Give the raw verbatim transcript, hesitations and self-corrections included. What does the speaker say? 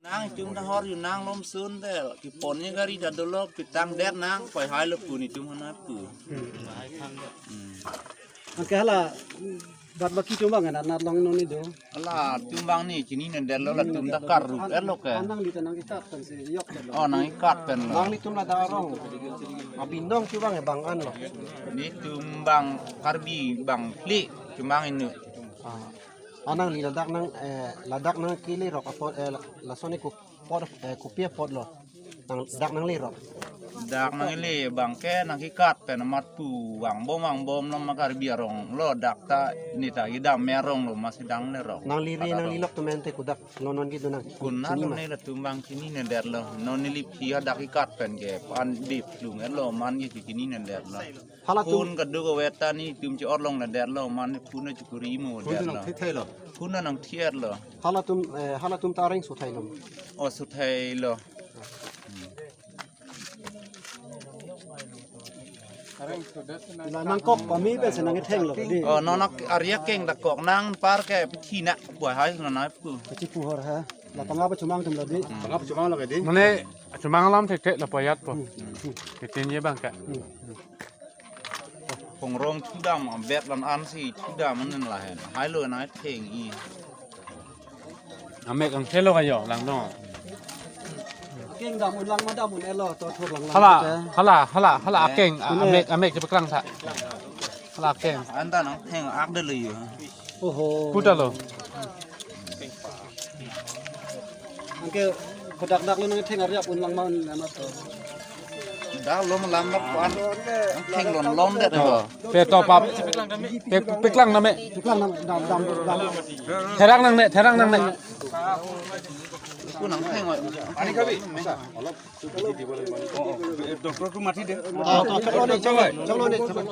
Nang itum ta hor ju nang lom sun te, kepon ni gari ta dolo, pitang det nang, poi hai lo pu netum hana pu. Hmm. Anke hala, bat baki atum abang anat long non ni do. Hala atum abang ni chinine det lo, latum ta karuk et lo ke. An nangli ta nangkekat pen si yok det lo. Oh, nangkekat pen lo. Nanglitum ladak arong abinong atum abang, eh, bang an lo. Netum abang Karbi abang phli atum abang inut. Ah. Ah, nangli ladak nang, eh, ladak nangkele rok apot, eh, la-, lason ni ko- pot, eh, kopi apot lo. Nang, dak nangle rok. Dak nangle abang ke nangkekat pen amat pu vangbom vangbom lo ma Karbi arong lo, dak ta ne ta kedam me arong lo, masi dang le rok. Nangliri, nanglilok atum pen te kodak non non kedo nang. Konat chini lo ma? Ne latum abang chinine det lo. Non neli aphi hadak kekat pen ke pan dip lung et lo, man ke chinine det lo. Halatum phone kaduk avet ta netum che-or longle det lo, man phone chekuri mo phone det lo. Nang thithai lo. Phone nang thiet lo. Halatum, eh, halatum ta areng so thai lo. Oh, so thai lo. La nangkok pame pen si nangketheng lo, di. Oh, non ari akeng ta kok nang par ke pithina, poi hai non nai pu. Kachipu hor ha. La panga pachomang atum lo, di. Panga pachomang lo ke, di. Mane chomang alam thekthek la payat po. Hmm. Ketinje abang ke. Hmm. Pongrong thudam abet lan an si thudam anen lahen. Hai lo nangtheng i. Amek angthelo kayo lang no. Akeng dam un lang ma dam un et lo, to thur lang lang. Hala, te. Hala, hala, hala. Eh. Akeng, a-, amek, amek chepaklang tha. Hala akeng. An ta nangtheng ak de lo yo. Oho. Pu ta lo. Anke kodak dak lo nangtheng ari ap un lang ma un lang ma to. Dak lo ma lang ma pan. Nangtheng lon lon det. Oh. Pe to pap. Pe paklang name. Paklang name, dam, dam, dam. Therang nangne, therang nangne. Ku nangtheng oi. Ani khabi. Doctor tu mati de. Oh, to, chalo ne, chalo ne, chalo ne, chalo ne.